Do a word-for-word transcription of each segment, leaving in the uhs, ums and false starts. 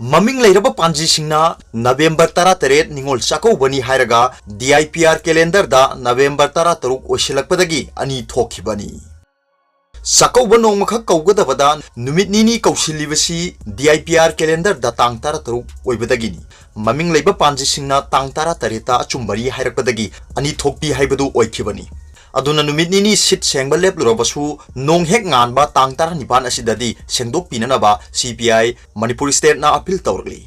ꯃꯃꯤꯡ ꯂꯩꯔꯕ ꯄꯥꯟꯖꯤꯁꯤꯡꯅ ꯅꯕꯦꯝꯕꯔ ꯇꯔꯥꯇꯔꯦꯠ ꯅꯤꯉꯣꯜ ꯆꯥꯛꯀꯧꯕꯅꯤ ꯍꯥꯏꯔꯒ D I P R calendarꯗ ꯅꯕꯦꯝꯕꯔ ꯇꯔꯥꯇꯔꯨꯛ ꯑꯣꯏꯁꯤꯜꯂꯛꯄꯗꯒꯤ ꯑꯅꯤ ꯊꯣꯛꯈꯤꯕꯅꯤ꯫ ꯆꯥꯛꯀꯧꯕ ꯅꯣꯡꯃꯈꯛ ꯀꯧꯒꯗꯕꯗ ꯅꯨꯃꯤꯠ ꯅꯤꯅꯤ ꯀꯧꯁꯤꯜꯂꯤꯕꯁꯤ D I P R calendarꯗ ꯇꯥꯡ ꯇꯔꯥꯇꯔꯨꯛ ꯑꯣꯏꯕꯗꯒꯤꯅꯤ꯫ ꯃꯃꯤꯡ ꯂꯩꯕ ꯄꯥꯟꯖꯤꯁꯤꯡꯅ ꯇꯥꯡ ꯇꯔꯥꯇꯔꯦꯠꯇ ꯑꯆꯨꯝꯕꯅꯤ ꯍꯥꯏꯔꯛꯄꯗꯒꯤ ꯑꯅꯤ ꯊꯣꯛꯄꯤ ꯍꯥꯏꯕꯗꯨ ꯑꯣꯏꯈꯤꯕꯅꯤ꯫ ꯑꯗꯨꯅ ꯅꯨꯃꯤꯠ ꯅꯤꯅꯤ ꯁꯤꯠ ꯁꯦꯡꯕ ꯂꯦꯞꯂꯨꯔꯕꯁꯨ ꯅꯣꯡ ꯍꯦꯛ ꯉꯥꯟꯕ ꯇꯥꯡ ꯇꯔꯥꯅꯤꯄꯥꯟ ꯑꯁꯤꯗꯗꯤ ꯁꯦꯡꯗꯣꯛꯄꯤꯅꯅꯕ C P I Manipur stateꯅ appeal ꯇꯧꯔꯛꯂꯤ꯫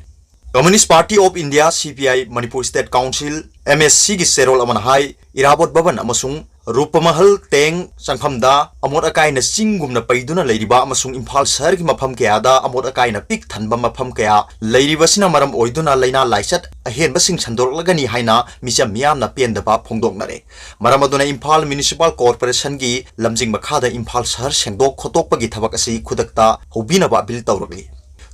Communist Party of India, C P I, Manipur State Council, M S Cꯒꯤ ꯆꯦꯔꯣꯜ ꯑꯃꯅ ꯍꯥꯏ, ꯏꯔꯥꯕꯣꯠ ꯚꯕꯟ ꯑꯃꯁꯨꯡ ꯔꯨꯄꯃꯍꯜ ꯇꯦꯡ ꯆꯪꯐꯝꯗ ꯑꯃꯣꯠ ꯑꯀꯥꯏꯅ ꯆꯤꯡꯒꯨꯝꯅ ꯄꯩꯗꯨꯅ ꯂꯩꯔꯤꯕ ꯑꯃꯁꯨꯡ ꯏꯝꯐꯥꯜ ꯁꯍꯔꯒꯤ ꯃꯐꯝ ꯀꯌꯥꯗ ꯑꯃꯣꯠ ꯑꯀꯥꯏꯅ ꯄꯤꯛ ꯊꯟꯕ ꯃꯐꯝ ꯀꯌꯥ ꯂꯩꯔꯤꯕꯁꯤꯅ ꯃꯔꯝ ꯑꯣꯏꯗꯨꯅ ꯂꯥꯏꯅꯥ ꯂꯥꯏꯆꯠ ꯑꯍꯦꯟꯕꯁꯤꯡ ꯁꯟꯗꯣꯔꯛꯂꯒꯅꯤ ꯍꯥꯏꯅ ꯃꯤꯆꯝ ꯃꯤꯌꯥꯝꯅ ꯄꯦꯟꯗꯕ ꯐꯣꯡꯗꯣꯛꯅꯔꯦ꯫ ꯃꯔꯝ ꯑꯗꯨꯅ ꯏꯝꯐꯥꯜ Municipal Corporationꯒꯤ ꯂꯝꯖꯤꯡ ꯃꯈꯥꯗ ꯏꯝꯐꯥꯜ ꯁꯍꯔ ꯁꯦꯡꯗꯣꯛ ꯈꯣꯠꯇꯣꯛꯄꯒꯤ ꯊꯕꯛ ꯑꯁꯤ ꯈꯨꯗꯛꯇ ꯍꯧꯕꯤꯅꯕ appeal ꯇꯧꯔꯛꯂꯤ꯫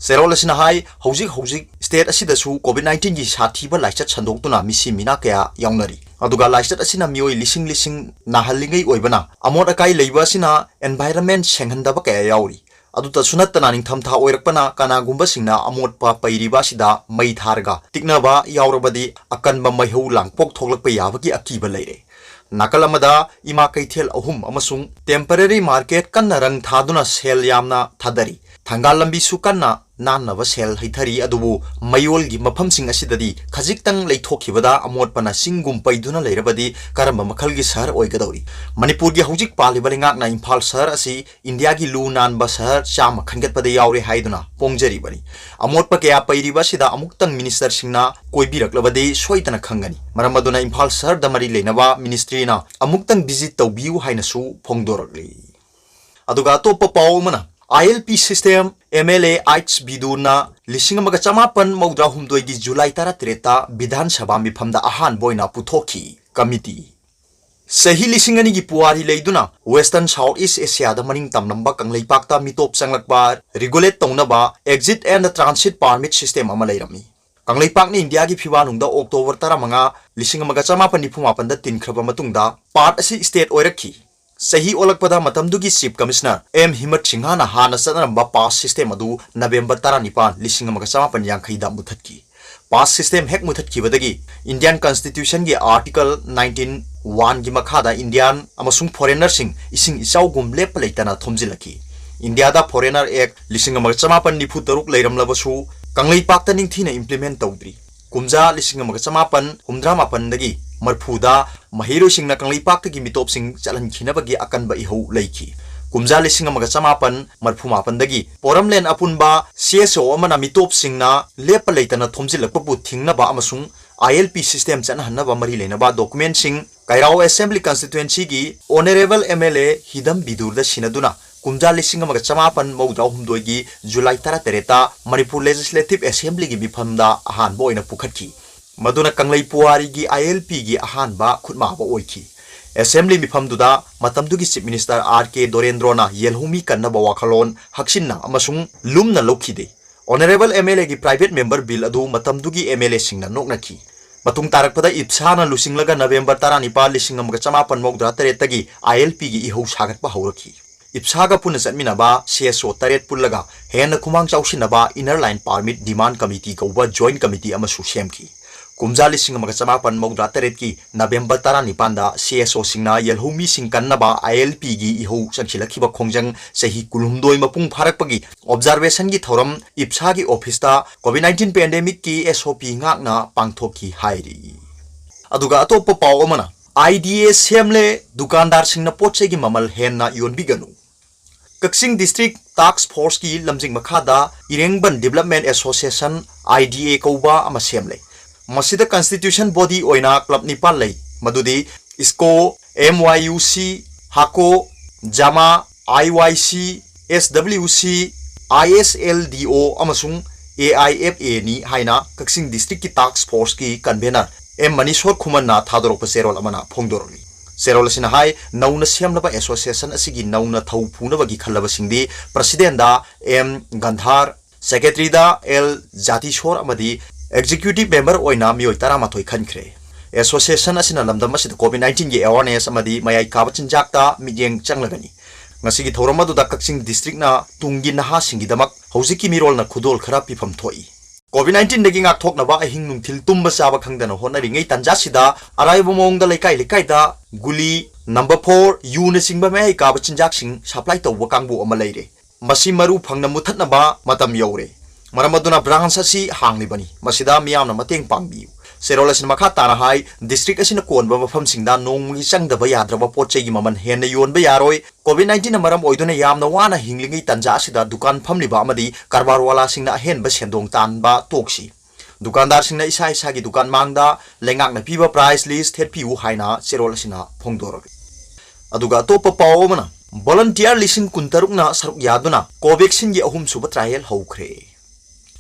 ꯆꯦꯔꯣꯜ ꯑꯁꯤꯅ ꯍꯥꯏ, ꯍꯧꯖꯤꯛ ꯍꯧꯖꯤꯛ state ꯑꯁꯤꯗꯁꯨ COVID nineteenꯒꯤ ꯁꯥꯊꯤꯕ ꯂꯥꯏꯆꯠ ꯁꯟꯗꯣꯛꯇꯨꯅ ꯃꯤꯁꯤ ꯃꯤꯅꯥ ꯀꯌꯥ ꯌꯥꯎꯅꯔꯤ꯫ ꯑꯗꯨꯒ ꯂꯥꯏꯆꯠ ꯑꯁꯤꯅ ꯃꯤꯑꯣꯏ ꯂꯤꯁꯤꯡ ꯂꯤꯁꯤꯡ ꯅꯥꯍꯜꯂꯤꯉꯩ ꯑꯣꯏꯕꯅ ꯑꯃꯣꯠ ꯑꯀꯥꯏ ꯂꯩꯕ ꯑꯁꯤꯅ environment ꯁꯦꯡꯍꯟꯗꯕ ꯀꯌꯥ ꯌꯥꯎꯔꯤ꯫ ꯑꯗꯨꯇꯁꯨ ꯅꯠꯇꯅ ꯅꯤꯡꯊꯝꯊꯥ ꯑꯣꯏꯔꯛꯄꯅ ꯀꯅꯥꯒꯨꯝꯕꯁꯤꯡꯅ ꯑꯃꯣꯠꯄ ꯄꯩꯔꯤꯕ ꯑꯁꯤꯗ ꯃꯩ ꯊꯥꯔꯒ ꯇꯤꯛꯅꯕ ꯌꯥꯎꯔꯕꯗꯤ ꯑꯀꯟꯕ ꯃꯩꯍꯧ ꯂꯥꯡꯄꯣꯛ ꯊꯣꯛꯂꯛꯄ ꯌꯥꯕꯒꯤ ꯑꯀꯤꯕ ꯂꯩꯔꯦ꯫ ꯅꯥꯀꯜ ꯑꯃꯗ ꯏꯃꯥ ꯀꯩꯊꯦꯜ ꯑꯍꯨꯝ ꯑꯃꯁꯨꯡ temporary market ꯀꯟꯅ ꯔꯪ ꯊꯥꯗꯨꯅ ꯁꯦꯜ ꯌꯥꯝꯅ ꯊꯥꯗꯔꯤ꯫ ꯊꯪꯒꯥꯜ ꯂꯝꯕꯤꯁꯨ ꯀꯟꯅ ꯅꯥꯟꯅꯕ ꯁꯦꯜ ꯍꯩꯊꯔꯤ, ꯑꯗꯨꯕꯨ ꯃꯌꯣꯜꯒꯤ ꯃꯐꯝꯁꯤꯡ ꯑꯁꯤꯗꯗꯤ ꯈꯖꯤꯛꯇꯪ ꯂꯩꯊꯣꯛꯈꯤꯕꯗ ꯑꯃꯣꯠꯄꯅ ꯆꯤꯡꯒꯨꯝ ꯄꯩꯗꯨꯅ ꯂꯩꯔꯕꯗꯤ ꯀꯔꯝꯕ ꯃꯈꯜꯒꯤ ꯁꯍꯔ ꯑꯣꯏꯒꯗꯧꯔꯤ? ꯃꯅꯤꯄꯨꯔꯒꯤ ꯍꯧꯖꯤꯛ ꯄꯥꯜꯂꯤꯕ ꯂꯩꯉꯥꯛꯅ ꯏꯝꯐꯥꯜ ꯁꯍꯔ ꯑꯁꯤ ꯏꯟꯗꯤꯌꯥꯒꯤ ꯂꯨ ꯅꯥꯟꯕ ꯁꯍꯔ ꯆꯥꯝꯃ ꯈꯟꯒꯠꯄꯗ ꯌꯥꯎꯔꯦ ꯍꯥꯏꯗꯨꯅ ꯐꯣꯡꯖꯔꯤꯕꯅꯤ꯫ ꯑꯃꯣꯠꯄ ꯀꯌꯥ ꯄꯩꯔꯤꯕ ꯑꯁꯤꯗ ꯑꯃꯨꯛꯇꯪ minister ꯁꯤꯡꯅ ꯀꯣꯏꯕꯤꯔꯛꯂꯕꯗꯤ ꯁꯣꯏꯗꯅ ꯈꯪꯒꯅꯤ꯫ ꯃꯔꯝ ꯑꯗꯨꯅ ꯏꯝꯐꯥꯜ ꯁꯍꯔꯗ ꯃꯔꯤ ꯂꯩꯅꯕ ministry ꯅ ꯑꯃꯨꯛꯇꯪ visit ꯇꯧꯕꯤꯌꯨ ꯍꯥꯏꯅꯁꯨ ꯐꯣꯡꯗꯣꯔꯛꯂꯤ꯫ ꯑꯗꯨꯒ ꯑꯇꯣꯞꯄ ꯄꯥꯎ ꯑꯃꯅ, I L P system M L A ꯑꯥꯏꯠꯁ ꯕꯤꯗꯨꯅ ꯂꯤꯁꯤꯡ ꯑꯃꯒ ꯆꯃꯥꯄꯟ ꯃꯧꯗ꯭ꯔꯥ ꯍꯨꯝꯗꯣꯏꯒꯤ ꯖꯨꯂꯥꯏ ꯇꯔꯥꯇꯔꯦꯠꯇ ꯕꯤꯙꯥꯟ ꯁꯚꯥ ꯃꯤꯐꯝꯗ ꯑꯍꯥꯟꯕ ꯑꯣꯏꯅ ꯄꯨꯊꯣꯛꯈꯤ꯫ Committee꯫ ꯆꯍꯤ ꯂꯤꯁꯤꯡ ꯑꯅꯤꯒꯤ ꯄꯨꯋꯥꯔꯤ ꯂꯩꯗꯨꯅ Western South East Asia ꯗ ꯃꯅꯤꯡ ꯇꯝꯂꯝꯕ ꯀꯪꯂꯩꯄꯥꯛꯇ ꯃꯤꯇꯣꯞ ꯆꯪꯂꯛꯄ regulate ꯇꯧꯅꯕ Exit and Transit Permit system ꯑꯃ ꯂꯩꯔꯝꯃꯤ꯫ ꯀꯪꯂꯩꯄꯥꯛꯅ ꯏꯟꯗꯤꯌꯥꯒꯤ ꯐꯤꯕꯥꯜꯅꯨꯡꯗ ꯑꯣꯛꯇꯣꯕꯔ ꯇꯔꯥꯃꯉꯥ, ꯂꯤꯁꯤꯡ ꯑꯃꯒ ꯆꯃꯥꯄꯟ ꯅꯤꯐꯨ ꯃꯥꯄꯟꯗ ꯇꯤꯟꯈ꯭ꯔꯕ ꯃꯇꯨꯡꯗ part ꯑꯁꯤ state ꯑꯣꯏꯔꯛꯈꯤ꯫ ꯆꯍꯤ ꯑꯣꯜꯂꯛꯄꯗ ꯃꯇꯝꯗꯨꯒꯤ Chief Commissioner ꯑꯦꯝ ꯍꯤꯃꯠ ꯁꯤꯡꯍꯅ ꯍꯥꯟꯅ ꯆꯠꯅꯔꯝꯕ pass system ꯑꯗꯨ November ꯇꯔꯥꯅꯤꯄꯥꯟ, ꯂꯤꯁꯤꯡ ꯑꯃꯒ ꯆꯃꯥꯄꯟ ꯌꯥꯡꯈꯩꯗ ꯃꯨꯊꯠꯈꯤ꯫ Pass system ꯍꯦꯛ ꯃꯨꯊꯠꯈꯤꯕꯗꯒꯤ Indian Constitutionꯒꯤ Article nineteen one ꯒꯤ ꯃꯈꯥꯗ Indian ꯑꯃꯁꯨꯡ foreignerꯁꯤꯡ ꯏꯁꯤꯡ ꯏꯆꯥꯎꯒꯨꯝ ꯂꯦꯞꯄ ꯂꯩꯇꯅ ꯊꯣꯝꯖꯤꯜꯂꯛꯈꯤ꯫ ꯏꯟꯗꯤꯌꯥꯗ Foreigner Act ꯂꯤꯁꯤꯡ ꯑꯃꯒ ꯆꯃꯥꯄꯟ ꯅꯤꯐꯨ ꯇꯔꯨꯛ ꯂꯩꯔꯝꯂꯕꯁꯨ ꯀꯪꯂꯩꯄꯥꯛꯇ ꯅꯤꯡꯊꯤꯅ implement ꯇꯧꯗ꯭ꯔꯤ꯫ ꯀꯨꯝꯖꯥ ꯂꯤꯁꯤꯡ ꯑꯃꯒ ꯆꯃꯥꯄꯟ ꯍꯨꯝꯗ꯭ꯔꯥ ꯃꯥꯄꯟꯗꯒꯤ ꯃꯔꯐꯨꯗ ꯃꯍꯩꯔꯣꯏꯁꯤꯡꯅ ꯀꯪꯂꯩꯄꯥꯛꯇꯒꯤ ꯃꯤꯇꯣꯞꯁꯤꯡ ꯆꯠꯍꯟꯈꯤꯅꯕꯒꯤ ꯑꯀꯟꯕ ꯏꯍꯧ ꯂꯩꯈꯤ꯫ ꯀꯨꯝꯖꯥ ꯂꯤꯁꯤꯡ ꯑꯃꯒ ꯆꯃꯥꯄꯟ ꯃꯔꯐꯨ ꯃꯥꯄꯟꯗꯒꯤ ꯄꯣꯔꯝꯂꯦꯟ ꯑꯄꯨꯟꯕ C S O ꯑꯃꯅ ꯃꯤꯇꯣꯞꯁꯤꯡꯅ ꯂꯦꯞꯄ ꯂꯩꯇꯅ ꯊꯣꯝꯖꯤꯜꯂꯛꯄꯕꯨ ꯊꯤꯡꯅꯕ ꯑꯃꯁꯨꯡ I L P system ꯆꯠꯅꯍꯟꯅꯕ ꯃꯔꯤ ꯂꯩꯅꯕ documentꯁꯤꯡ ꯀꯩꯔꯥꯎ Assembly Constituencyꯒꯤ Honourable M L A ꯍꯤꯗꯝ ꯕꯤꯗꯨꯔꯗ ꯁꯤꯟꯅꯗꯨꯅ ꯀꯨꯝꯖꯥ ꯂꯤꯁꯤꯡ ꯑꯃꯒ ꯆꯃꯥꯄꯟ ꯃꯧꯗ꯭ꯔꯥ ꯍꯨꯝꯗꯣꯏꯒꯤ July ꯇꯔꯥꯇꯔꯦꯠꯇ ꯃꯅꯤꯄꯨꯔ Legislative Assemblyꯒꯤ ꯃꯤꯐꯝꯗ ꯑꯍꯥꯟꯕ ꯑꯣꯏꯅ ꯄꯨꯈꯠꯈꯤ꯫ ꯃꯗꯨꯅ ꯀꯪꯂꯩ ꯄꯨꯋꯥꯔꯤꯒꯤ I L Pꯒꯤ ꯑꯍꯥꯟꯕ ꯈꯨꯠꯃꯥꯕ ꯑꯣꯏꯈꯤ꯫ Assembly ꯃꯤꯐꯝꯗꯨꯗ ꯃꯇꯝꯗꯨꯒꯤ Chief Minister R K ꯗꯣꯔꯦꯟꯗ꯭ꯔꯣꯅ ꯌꯦꯜꯍꯧꯃꯤ ꯀꯟꯅꯕ ꯋꯥꯈꯜꯂꯣꯟ ꯍꯛꯆꯤꯟꯅ ꯑꯃꯁꯨꯡ ꯂꯨꯝꯅ ꯂꯧꯈꯤꯗꯦ꯫ Honourable M L Aꯒꯤ private member bill ꯑꯗꯨ ꯃꯇꯝꯗꯨꯒꯤ M L Aꯁꯤꯡꯅ ꯅꯣꯛꯅꯈꯤ꯫ ꯃꯇꯨꯡ ꯇꯥꯔꯛꯄꯗ ꯏꯞꯁꯥꯅ ꯂꯨꯆꯤꯡꯂꯒ November ꯇꯔꯥꯅꯤꯄꯥꯟ, ꯂꯤꯁꯤꯡ ꯑꯃꯒ ꯆꯃꯥꯄꯟ ꯃꯧꯗ꯭ꯔꯥ ꯇꯔꯦꯠꯇꯒꯤ I L Pꯒꯤ ꯏꯍꯧ ꯁꯥꯒꯠꯄ ꯍꯧꯔꯛꯈꯤ꯫ ꯏꯞꯁꯥꯒ ꯄꯨꯟꯅ ꯆꯠꯃꯤꯟꯅꯕ C S O ꯇꯔꯦꯠ ꯄꯨꯜꯂꯒ ꯍꯦꯟꯅ ꯈꯨꯃꯥꯡ ꯆꯥꯎꯁꯤꯟꯅꯕ Inner Line Permit Demand Committee ꯀꯧꯕ joint committee ꯑꯃꯁꯨ ꯁꯦꯝꯈꯤ꯫ ꯀꯨꯝꯖꯥ ꯂꯤꯁꯤꯡ ꯑꯃꯒ ꯆꯃꯥꯄꯟ ꯃꯧꯗ꯭ꯔꯥ ꯇꯔꯦꯠꯀꯤ November ꯇꯔꯥꯅꯤꯄꯥꯟꯗ C S Oꯁꯤꯡꯅ ꯌꯦꯜꯍꯧꯃꯤꯁꯤꯡ ꯀꯟꯅꯕ I L Pꯒꯤ ꯏꯍꯧ ꯆꯪꯁꯤꯜꯂꯛꯈꯤꯕ ꯈꯣꯡꯖꯪ ꯆꯍꯤ ꯀꯨꯟꯍꯨꯝꯗꯣꯏ ꯃꯄꯨꯡ ꯐꯥꯔꯛꯄꯒꯤ observationꯒꯤ ꯊꯧꯔꯝ ꯏꯞꯁꯥꯒꯤ officeꯇ COVID nineteen pandemicꯀꯤ S O P ꯉꯥꯛꯅ ꯄꯥꯡꯊꯣꯛꯈꯤ ꯍꯥꯏꯔꯤ꯫ ꯑꯗꯨꯒ ꯑꯇꯣꯞꯄ ꯄꯥꯎ ꯑꯃꯅ, I D A ꯁꯦꯝꯂꯦ, ꯗꯨꯀꯥꯟꯗꯥꯔꯁꯤꯡꯅ ꯄꯣꯠ ꯆꯩꯒꯤ ꯃꯃꯜ ꯍꯦꯟꯅ ꯌꯣꯟꯕꯤꯒꯅꯨ꯫ ꯀꯛꯆꯤꯡ District Task Forceꯀꯤ ꯂꯝꯖꯤꯡ ꯃꯈꯥꯗ ꯏꯔꯦꯡꯕꯟ Development Association, I D A ꯀꯧꯕ ꯑꯃ ꯁꯦꯝꯂꯦ꯫ ꯃꯁꯤꯗ constitution body ꯑꯣꯏꯅ club ꯅꯤꯄꯥꯟ ꯂꯩ, ꯃꯗꯨꯗꯤ ISCO, M Y U C, HAKO, JAMA, I Y C, S W C, I S L D O ꯑꯃꯁꯨꯡ A I F Aꯅꯤ ꯍꯥꯏꯅ ꯀꯛꯆꯤꯡ Districtꯀꯤ Task Forceꯀꯤ convener ꯑꯦꯝ ꯃꯅꯤꯁꯣꯔ ꯈꯨꯃꯟꯅ ꯊꯥꯗꯣꯔꯛꯄ ꯆꯦꯔꯣꯜ ꯑꯃꯅ ꯐꯣꯡꯗꯣꯔꯛꯂꯤ꯫ ꯆꯦꯔꯣꯜ ꯑꯁꯤꯅ ꯍꯥꯏ, ꯅꯧꯅ ꯁꯦꯝꯂꯕ association ꯑꯁꯤꯒꯤ ꯅꯧꯅ ꯊꯧ ꯄꯨꯅꯕꯒꯤ ꯈꯜꯂꯕꯁꯤꯡꯗꯤ Presidentꯗ ꯑꯦꯝ ꯒꯟꯙꯥꯔ, Secretaryꯗ ꯑꯦꯜ ꯖꯥꯇꯤꯁꯣꯔ ꯑꯃꯗꯤ Executive Member ꯑꯣꯏꯅ ꯃꯤꯑꯣꯏ ꯇꯔꯥꯃꯥꯊꯣꯏ ꯈꯟꯈ꯭ꯔꯦ꯫ ꯑꯦꯁꯣꯁꯤꯌꯦꯁꯟ ꯑꯁꯤꯅ ꯂꯝꯗꯝ ꯑꯁꯤꯗ ꯀꯣꯚꯤꯗ ꯅꯥꯏꯟꯇꯤꯟꯒꯤ ꯑꯦꯋꯥꯔꯅꯦꯁ ꯑꯃꯗꯤ ꯃꯌꯥꯏ ꯀꯥꯕ ꯆꯤꯟꯖꯥꯛꯇ ꯃꯤꯠꯌꯦꯡ ꯆꯪꯂꯒꯅꯤ꯫ ꯉꯁꯤꯒꯤ ꯊꯧꯔꯝ ꯑꯗꯨꯗ ꯀꯛꯆꯤꯡ ꯗꯤꯁꯇ꯭ꯔꯤꯛꯅ ꯇꯨꯡꯒꯤ ꯅꯍꯥꯁꯤꯡꯒꯤꯗꯃꯛ ꯍꯧꯖꯤꯛꯀꯤ ꯃꯤꯔꯣꯜꯅ ꯈꯨꯗꯣꯜ ꯈꯔ ꯄꯤꯐꯝ ꯊꯣꯛꯏ꯫ ꯀꯣꯚꯤꯗ ꯅꯥꯏꯟꯇꯤꯟꯗꯒꯤ ꯉꯥꯛꯊꯣꯛꯅꯕ ꯑꯍꯤꯡ ꯅꯨꯡꯊꯤꯜ ꯇꯨꯝꯕ ꯆꯥꯕ ꯈꯪꯗꯅ ꯍꯣꯠꯅꯔꯤꯉꯩ ꯇꯥꯟꯖꯥꯁꯤꯗ ꯑꯔꯥꯏꯕ ꯃꯑꯣꯡꯗ ꯂꯩꯀꯥꯏ ꯂꯩꯀꯥꯏꯗ ꯒꯨꯂꯤ, ꯅꯝꯕꯔ ꯐꯣꯔ, ꯌꯨꯅꯆꯤꯡꯕ ꯃꯌꯥꯏ ꯀꯥꯕ ꯆꯤꯟꯖꯥꯛꯁꯤꯡ ꯁꯄ꯭ꯂꯥꯏ ꯇꯧꯕ ꯀꯥꯡꯕꯨ ꯑꯃ ꯂꯩꯔꯦ꯫ ꯃꯁꯤ ꯃꯔꯨ ꯐꯪꯅ ꯃꯨꯊꯠꯅꯕ ꯃꯇꯝ ꯌꯧꯔꯦ꯫ ꯃꯔꯝ ꯑꯗꯨꯅ ꯕ꯭ꯔꯥꯟꯁ ꯑꯁꯤ ꯍꯥꯡꯂꯤꯕꯅꯤ꯫ ꯃꯁꯤꯗ ꯃꯤꯌꯥꯝꯅ ꯃꯇꯦꯡ ꯄꯥꯡꯕꯤꯌꯨ꯫ ꯆꯦꯔꯣꯜ ꯑꯁꯤꯅ ꯃꯈꯥ ꯇꯥꯅ ꯍꯥꯏ, ꯗꯤꯁꯇ꯭ꯔꯤꯛ ꯑꯁꯤꯅ ꯀꯣꯟꯕ ꯃꯐꯝꯁꯤꯡꯗ ꯅꯣꯡꯃꯒꯤ ꯆꯪꯗꯕ ꯌꯥꯗ꯭ꯔꯕ ꯄꯣꯠ ꯆꯩꯒꯤ ꯃꯃꯜ ꯍꯦꯟꯅ ꯌꯣꯟꯕ ꯌꯥꯔꯣꯏ꯫ ꯀꯣꯚꯤꯗ ꯅꯥꯏꯟꯇꯤꯟꯅ ꯃꯔꯝ ꯑꯣꯏꯗꯨꯅ ꯌꯥꯝꯅ ꯋꯥꯅ ꯍꯤꯡꯂꯤꯉꯩ ꯇꯥꯟꯖꯥ ꯑꯁꯤꯗ ꯗꯨꯀꯥꯟ ꯐꯝꯂꯤꯕ ꯑꯃꯗꯤ ꯀꯔꯕꯥꯔꯋꯥꯂꯥꯁꯤꯡꯅ ꯑꯍꯦꯟꯕ ꯁꯦꯟꯗꯣꯡ ꯇꯥꯟꯕ ꯇꯣꯛꯁꯤ꯫ ꯗꯨꯀꯥꯟꯗꯥꯔꯁꯤꯡꯅ ꯏꯁꯥ ꯏꯁꯥꯒꯤ ꯗꯨꯀꯥꯟ ꯃꯥꯡꯗ ꯂꯩꯉꯥꯛꯅ ꯄꯤꯕ ꯄ꯭ꯔꯥꯏꯁ ꯂꯤꯁ ꯊꯦꯠꯄꯤꯌꯨ ꯍꯥꯏꯅ ꯆꯦꯔꯣꯜ ꯑꯁꯤꯅ ꯐꯣꯡꯗꯣꯔꯛꯂꯤ꯫ ꯑꯗꯨꯒ ꯑꯇꯣꯞꯄ ꯄꯥꯎ ꯑꯃꯅ, ꯚꯣꯂꯟꯇꯤꯌꯔ ꯂꯤꯁꯤꯡ ꯀꯨꯟꯇꯔꯨꯛꯅ ꯁꯔꯨꯛ ꯌꯥꯗꯨꯅ ꯀꯣꯚꯦꯛꯁꯤꯟꯒꯤ ꯑꯍꯨꯝꯁꯨꯕ ꯇ꯭ꯔꯥꯏꯌꯦꯜ ꯍꯧꯈ꯭ꯔꯦ꯫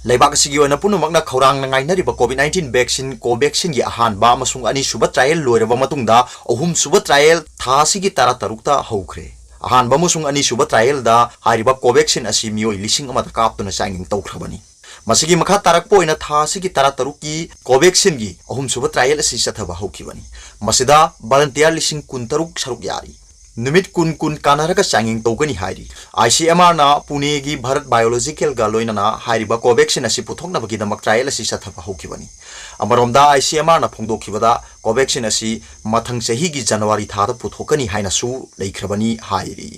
ꯂꯩꯕꯥꯛ ꯑꯁꯤꯒꯤ ꯑꯣꯏꯅ ꯄꯨꯝꯅꯃꯛꯅ ꯈꯧꯔꯥꯡꯅ ꯉꯥꯏꯅꯔꯤꯕ ꯀꯣꯚꯤꯗ ꯅꯥꯏꯟꯇꯤꯟ ꯚꯦꯛꯁꯤꯟ ꯀꯣꯚꯦꯛꯁꯤꯟꯒꯤ ꯑꯍꯥꯟꯕ ꯑꯃꯁꯨꯡ ꯑꯅꯤꯁꯨꯕ ꯇ꯭ꯔꯥꯏꯌꯦꯜ ꯂꯣꯏꯔꯕ ꯃꯇꯨꯡꯗ, ꯑꯍꯨꯝꯁꯨꯕ ꯇ꯭ꯔꯥꯏꯌꯦꯜ ꯊꯥ ꯑꯁꯤꯒꯤ ꯇꯔꯥꯇꯔꯨꯛꯇ ꯍꯧꯈ꯭ꯔꯦ꯫ ꯑꯍꯥꯟꯕ ꯑꯃꯁꯨꯡ ꯑꯅꯤꯁꯨꯕ ꯇ꯭ꯔꯥꯏꯌꯦꯜꯗ ꯍꯥꯏꯔꯤꯕ ꯀꯣꯚꯦꯛꯁꯤꯟ ꯑꯁꯤ ꯃꯤꯑꯣꯏ ꯂꯤꯁꯤꯡ ꯑꯃꯗ ꯀꯥꯞꯇꯨꯅ ꯆꯥꯡꯌꯦꯡ ꯇꯧꯈ꯭ꯔꯕꯅꯤ꯫ ꯃꯁꯤꯒꯤ ꯃꯈꯥ ꯇꯥꯔꯛꯄ ꯑꯣꯏꯅ ꯊꯥ ꯑꯁꯤꯒꯤ ꯇꯔꯥꯇꯔꯨꯛꯀꯤ ꯀꯣꯚꯦꯛꯁꯤꯟꯒꯤ ꯑꯍꯨꯝꯁꯨꯕ ꯇ꯭ꯔꯥꯏꯌꯦꯜ ꯑꯁꯤ ꯆꯠꯊꯕ ꯍꯧꯈꯤꯕꯅꯤ꯫ ꯃꯁꯤꯗ ꯚꯣꯂꯟꯇꯤꯌꯔ ꯂꯤꯁꯤꯡ ꯀꯨꯟꯇꯔꯨꯛ ꯁꯔꯨꯛ ꯌꯥꯔꯤ꯫ ꯅꯨꯃꯤꯠ ꯀꯨꯟ ꯀꯨꯟ ꯀꯥꯟꯅꯔꯒ ꯆꯥꯡꯌꯦꯡ ꯇꯧꯒꯅꯤ ꯍꯥꯏꯔꯤ꯫ ꯑꯥꯏ ꯁꯤ ꯑꯦꯝ ꯑꯥꯔꯅ ꯄꯨꯅꯦꯒꯤ ꯚꯥꯔꯠ ꯕꯥꯏꯑꯣꯂꯣꯖꯤꯀꯦꯜꯒ ꯂꯣꯏꯅꯅ ꯍꯥꯏꯔꯤꯕ ꯀꯣꯚꯦꯛꯁꯤꯟ ꯑꯁꯤ ꯄꯨꯊꯣꯛꯅꯕꯒꯤꯗꯃꯛ ꯇ꯭ꯔꯥꯏꯌꯦꯜ ꯑꯁꯤ ꯆꯠꯊꯕ ꯍꯧꯈꯤꯕꯅꯤ꯫ ꯑꯃꯔꯣꯝꯗ, ꯑꯥꯏ ꯁꯤ ꯑꯦꯝ ꯑꯥꯔꯅ ꯐꯣꯡꯗꯣꯛꯈꯤꯕꯗ, ꯀꯣꯚꯦꯛꯁꯤꯟ ꯑꯁꯤ ꯃꯊꯪ ꯆꯍꯤꯒꯤ ꯖꯅꯋꯥꯔꯤ ꯊꯥꯗ ꯄꯨꯊꯣꯛꯀꯅꯤ ꯍꯥꯏꯅꯁꯨ ꯂꯩꯈ꯭ꯔꯕꯅꯤ ꯍꯥꯏꯔꯤ꯫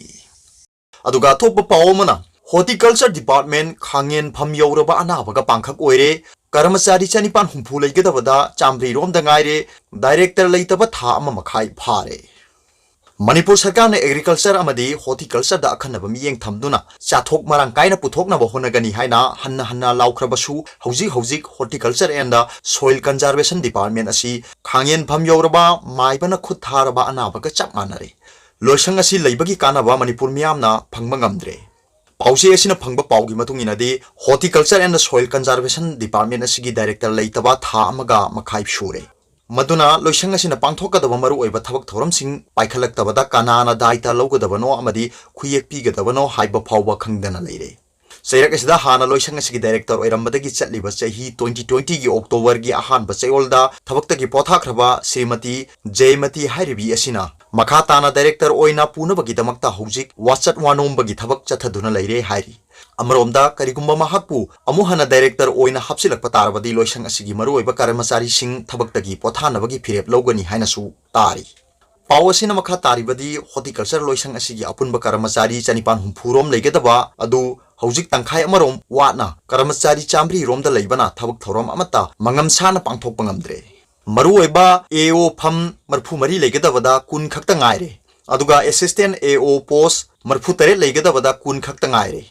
ꯑꯗꯨꯒ ꯑꯇꯣꯞꯄ ꯄꯥꯎ ꯑꯃꯅ, ꯍꯣꯔꯇꯤꯀꯜꯆꯔ ꯗꯤꯄꯥꯔꯠꯃꯦꯟ ꯈꯥꯡꯉꯦꯟ ꯐꯝ ꯌꯧꯔꯕ ꯑꯅꯥꯕꯒ ꯄꯥꯡꯈꯛ ꯑꯣꯏꯔꯦ꯫ ꯀꯔꯃꯆꯥꯔꯤ ꯆꯅꯤꯄꯥꯟ ꯍꯨꯝꯐꯨ ꯂꯩꯒꯗꯕꯗ ꯆꯥꯝꯃꯔꯤ ꯔꯣꯝꯗ ꯉꯥꯏꯔꯦ꯫ ꯗꯥꯏꯔꯦꯛꯇꯔ ꯂꯩꯇꯕ ꯊꯥ ꯑꯃ ꯃꯈꯥꯏ ꯐꯥꯔꯦ꯫ ꯃꯅꯤꯄꯨꯔ ꯁꯔꯀꯥꯔꯅ ꯑꯦꯒ꯭ꯔꯤꯀꯜꯆꯔ ꯑꯃꯗꯤ ꯍꯣꯔꯇꯤꯀꯜꯆꯔꯗ ꯑꯈꯟꯅꯕ ꯃꯤꯠꯌꯦꯡ ꯊꯝꯗꯨꯅ ꯆꯥꯊꯣꯛ ꯃꯔꯥꯡ ꯀꯥꯏꯅ ꯄꯨꯊꯣꯛꯅꯕ ꯍꯣꯠꯅꯒꯅꯤ ꯍꯥꯏꯅ ꯍꯟꯅ ꯍꯟꯅ ꯂꯥꯎꯈ꯭ꯔꯕꯁꯨ, ꯍꯧꯖꯤꯛ ꯍꯧꯖꯤꯛ horticulture and soil conservation department ꯑꯁꯤ ꯈꯥꯡꯉꯦꯟ ꯐꯝ ꯌꯧꯔꯕ, ꯃꯥꯏꯕꯅ ꯈꯨꯠ ꯊꯥꯔꯕ ꯑꯅꯥꯕꯒ ꯆꯞ ꯃꯥꯟꯅꯔꯦ꯫ ꯂꯣꯏꯁꯪ ꯑꯁꯤ ꯂꯩꯕꯒꯤ ꯀꯥꯟꯅꯕ ꯃꯅꯤꯄꯨꯔ ꯃꯤꯌꯥꯝꯅ ꯐꯪꯕ ꯉꯝꯗ꯭ꯔꯦ꯫ ꯄꯥꯎꯆꯦ ꯑꯁꯤꯅ ꯐꯪꯕ ꯄꯥꯎꯒꯤ ꯃꯇꯨꯡ ꯏꯟꯅꯗꯤ, horticulture and soil conservation department ꯑꯁꯤꯒꯤ ꯗꯥꯏꯔꯦꯛꯇꯔ ꯂꯩꯇꯕ ꯊꯥ ꯑꯃꯒ ꯃꯈꯥꯏ ꯁꯨꯔꯦ꯫ ꯃꯗꯨꯅ ꯂꯣꯏꯁꯪ ꯑꯁꯤꯅ ꯄꯥꯡꯊꯣꯛꯀꯗꯕ ꯃꯔꯨꯑꯣꯏꯕ ꯊꯕꯛ ꯊꯧꯔꯝꯁꯤꯡ ꯄꯥꯏꯈꯠꯂꯛꯇꯕꯗ ꯀꯅꯥꯅ ꯗꯥꯏꯇ ꯂꯧꯒꯗꯕꯅꯣ ꯑꯃꯗꯤ ꯈꯨꯌꯦꯛ ꯄꯤꯒꯗꯕꯅꯣ ꯍꯥꯏꯕ ꯐꯥꯎꯕ ꯈꯪꯗꯅ ꯂꯩꯔꯦ꯫ ꯆꯩꯔꯛ ꯑꯁꯤꯗ ꯍꯥꯟꯅ ꯂꯣꯏꯁꯪ ꯑꯁꯤꯒꯤ ꯗꯥꯏꯔꯦꯛꯇꯔ ꯑꯣꯏꯔꯝꯕꯗꯒꯤ ꯆꯠꯂꯤꯕ ꯆꯍꯤ twenty twenty ꯒꯤ ꯑꯣꯛꯇꯣꯕꯔꯒꯤ ꯑꯍꯥꯟꯕ ꯆꯌꯣꯜꯗ ꯊꯕꯛꯇꯒꯤ ꯄꯣꯊꯥꯈ꯭ꯔꯕ ꯁ꯭ꯔꯤꯃꯇꯤ ꯖꯌꯃꯇꯤ ꯍꯥꯏꯔꯤꯕꯤ ꯑꯁꯤꯅ ꯃꯈꯥ ꯇꯥꯅ ꯗꯥꯏꯔꯦꯛꯇꯔ ꯑꯣꯏꯅ ꯄꯨꯅꯕꯒꯤꯗꯃꯛꯇ ꯍꯧꯖꯤꯛ ꯋꯥꯆꯠ ꯋꯥꯅꯣꯝꯕꯒꯤ ꯊꯕꯛ ꯆꯠꯊꯗꯨꯅ ꯂꯩꯔꯦ ꯍꯥꯏꯔꯤ꯫ ꯑꯃꯔꯣꯝꯗ, ꯀꯔꯤꯒꯨꯝꯕ ꯃꯍꯥꯛꯄꯨ ꯑꯃꯨꯛ ꯍꯟꯅ ꯗꯥꯏꯔꯦꯛꯇꯔ ꯑꯣꯏꯅ ꯍꯥꯞꯆꯤꯜꯂꯛꯄ ꯇꯥꯔꯕꯗꯤ ꯂꯣꯏꯁꯪ ꯑꯁꯤꯒꯤ ꯃꯔꯨꯑꯣꯏꯕ ꯀꯔꯃꯆꯥꯔꯤꯁꯤꯡ ꯊꯕꯛꯇꯒꯤ ꯄꯣꯊꯥꯅꯕꯒꯤ ꯐꯤꯔꯦꯞ ꯂꯧꯒꯅꯤ ꯍꯥꯏꯅꯁꯨ ꯇꯥꯔꯤ꯫ ꯄꯥꯎ ꯑꯁꯤꯅ ꯃꯈꯥ ꯇꯥꯔꯤꯕꯗꯤ, ꯍꯣꯔꯇꯤꯀꯜꯆꯔ ꯂꯣꯏꯁꯪ ꯑꯁꯤꯒꯤ ꯑꯄꯨꯟꯕ ꯀꯔꯃꯆꯥꯔꯤ ꯆꯅꯤꯄꯥꯟ ꯍꯨꯝꯐꯨ ꯔꯣꯝ ꯂꯩꯒꯗꯕ ꯑꯗꯨ ꯍꯧꯖꯤꯛ ꯇꯪꯈꯥꯏ ꯑꯃꯔꯣꯝ ꯋꯥꯠꯅ ꯀꯔꯃꯆꯥꯔꯤ ꯆꯥꯃꯔꯤ ꯔꯣꯝꯗ ꯂꯩꯕꯅ ꯊꯕꯛ ꯊꯧꯔꯝ ꯑꯃꯠꯇ ꯃꯉꯝ ꯁꯥꯅ ꯄꯥꯡꯊꯣꯛꯄ ꯉꯝꯗ꯭ꯔꯦ꯫ ꯃꯔꯨꯑꯣꯏꯕ AO ꯐꯝ ꯃꯔꯤꯐꯨ ꯃꯔꯤ ꯂꯩꯒꯗꯕꯗ ꯀꯨꯟ ꯈꯛꯇ ꯉꯥꯏꯔꯦ꯫ ꯑꯗꯨꯒ assistant AO post ꯃꯔꯤꯐꯨ ꯇꯔꯦꯠ ꯂꯩꯒꯗꯕꯗ ꯀꯨꯟ ꯈꯛꯇ ꯉꯥꯏꯔꯦ꯫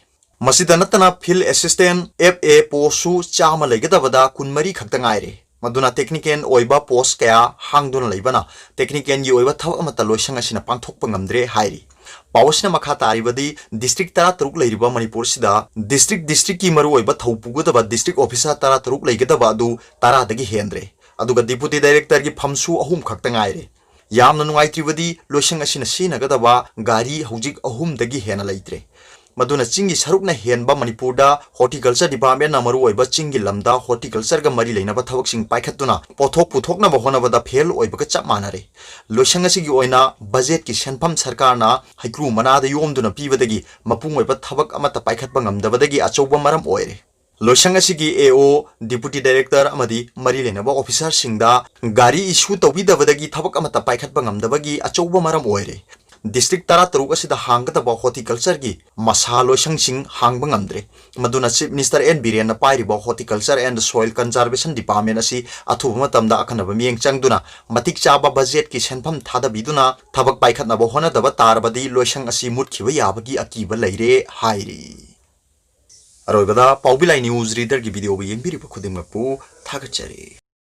ꯃꯁꯤꯗ ꯅꯠꯇꯅ field assistant FA post ꯁꯨ ꯆꯥꯝꯃ ꯂꯩꯒꯗꯕꯗ ꯀꯨꯟ ꯃꯔꯤ ꯈꯛꯇ ꯉꯥꯏꯔꯦ꯫ ꯃꯗꯨꯅ technical ꯑꯣꯏꯕ post ꯀꯌꯥ ꯍꯥꯡꯗꯨꯅ ꯂꯩꯕꯅ technical ꯒꯤ ꯑꯣꯏꯕ ꯊꯕꯛ ꯑꯃꯠꯇ ꯂꯣꯏꯁꯪ ꯑꯁꯤꯅ ꯄꯥꯡꯊꯣꯛꯄ ꯉꯝꯗ꯭ꯔꯦ ꯍꯥꯏꯔꯤ꯫ ꯄꯥꯎ ꯑꯁꯤꯅ ꯃꯈꯥ ꯇꯥꯔꯤꯕꯗꯤ, district ꯇꯔꯥꯇꯔꯨꯛ ꯂꯩꯔꯤꯕ ꯃꯅꯤꯄꯨꯔ ꯑꯁꯤꯗ district district ꯀꯤ ꯃꯔꯨꯑꯣꯏꯕ ꯊꯧ ꯄꯨꯒꯗꯕ district officer ꯇꯔꯥꯇꯔꯨꯛ ꯂꯩꯒꯗꯕ ꯑꯗꯨ ꯇꯔꯥꯗꯒꯤ ꯍꯦꯟꯗ꯭ꯔꯦ꯫ ꯑꯗꯨꯒ deputy director ꯒꯤ ꯐꯝꯁꯨ ꯑꯍꯨꯝ ꯈꯛꯇ ꯉꯥꯏꯔꯦ꯫ ꯌꯥꯝꯅ ꯅꯨꯡꯉꯥꯏꯇ꯭ꯔꯤꯕꯗꯤ, ꯂꯣꯏꯁꯪ ꯑꯁꯤꯅ ꯁꯤꯖꯤꯟꯅꯒꯗꯕ ꯒꯥꯔꯤ ꯍꯧꯖꯤꯛ ꯑꯍꯨꯝꯗꯒꯤ ꯍꯦꯟꯅ ꯂꯩꯇ꯭ꯔꯦ꯫ ꯃꯗꯨꯅ ꯆꯤꯡꯒꯤ ꯁꯔꯨꯛꯅ ꯍꯦꯟꯕ ꯃꯅꯤꯄꯨꯔꯗ horticulture department ꯅ ꯃꯔꯨꯑꯣꯏꯕ ꯆꯤꯡꯒꯤ ꯂꯝꯗ horticulture ꯒ ꯃꯔꯤ ꯂꯩꯅꯕ ꯊꯕꯛꯁꯤꯡ ꯄꯥꯏꯈꯠꯇꯨꯅ ꯄꯣꯠꯊꯣꯛ ꯄꯨꯊꯣꯛꯅꯕ ꯍꯣꯠꯅꯕꯗ fail ꯑꯣꯏꯕꯒ ꯆꯞ ꯃꯥꯟꯅꯔꯦ꯫ ꯂꯣꯏꯁꯪ ꯑꯁꯤꯒꯤ ꯑꯣꯏꯅ budget ꯀꯤ ꯁꯦꯟꯐꯝ ꯁꯔꯀꯥꯔꯅ ꯍꯩꯀ꯭ꯔꯨ ꯃꯅꯥꯗ ꯌꯣꯝꯗꯨꯅ ꯄꯤꯕꯗꯒꯤ ꯃꯄꯨꯡ ꯑꯣꯏꯕ ꯊꯕꯛ ꯑꯃꯠꯇ ꯄꯥꯏꯈꯠꯄ ꯉꯝꯗꯕꯗꯒꯤ ꯑꯆꯧꯕ ꯃꯔꯝ ꯑꯣꯏꯔꯦ꯫ ꯂꯣꯏꯁꯪ ꯑꯁꯤꯒꯤ AO, deputy director ꯑꯃꯗꯤ ꯃꯔꯤ ꯂꯩꯅꯕ officer ꯁꯤꯡꯗ ꯒꯥꯔꯤ issue ꯇꯧꯕꯤꯗꯕꯗꯒꯤ ꯊꯕꯛ ꯑꯃꯠꯇ ꯄꯥꯏꯈꯠꯄ ꯉꯝꯗꯕꯒꯤ ꯑꯆꯧꯕ ꯃꯔꯝ ꯑꯣꯏꯔꯦ꯫ District ꯇꯔꯥꯇꯔꯨꯛ ꯑꯁꯤꯗ ꯍꯥꯡꯒꯗꯕ horticulture ꯒꯤ ꯃꯁꯥ ꯂꯣꯏꯁꯪꯁꯤꯡ ꯍꯥꯡꯕ ꯉꯝꯗ꯭ꯔꯦ꯫ ꯃꯗꯨꯅ Chief Minister N ꯕꯤꯔꯦꯟꯅ ꯄꯥꯏꯔꯤꯕ Horticulture and Soil Conservation Department ꯑꯁꯤ ꯑꯊꯨꯕ ꯃꯇꯝꯗ ꯑꯈꯟꯅꯕ ꯃꯤꯠꯌꯦꯡ ꯆꯪꯗꯨꯅ ꯃꯇꯤꯛ ꯆꯥꯕ budget ꯀꯤ ꯁꯦꯟꯐꯝ ꯊꯥꯗꯕꯤꯗꯨꯅ ꯊꯕꯛ ꯄꯥꯏꯈꯠꯅꯕ ꯍꯣꯠꯅꯗꯕ ꯇꯥꯔꯕꯗꯤ ꯂꯣꯏꯁꯪ ꯑꯁꯤ ꯃꯨꯠꯈꯤꯕ ꯌꯥꯕꯒꯤ ꯑꯀꯤꯕ ꯂꯩꯔꯦ ꯍꯥꯏꯔꯤ꯫ ꯑꯔꯣꯏꯕꯗ ꯄꯥꯎꯕꯤ ꯂꯥꯏ news reader ꯒꯤ video ꯕꯨ ꯌꯦꯡꯕꯤꯔꯤꯕ ꯈꯨꯗꯤꯡꯃꯛꯄꯨ ꯊꯥꯒꯠꯆꯔꯤ꯫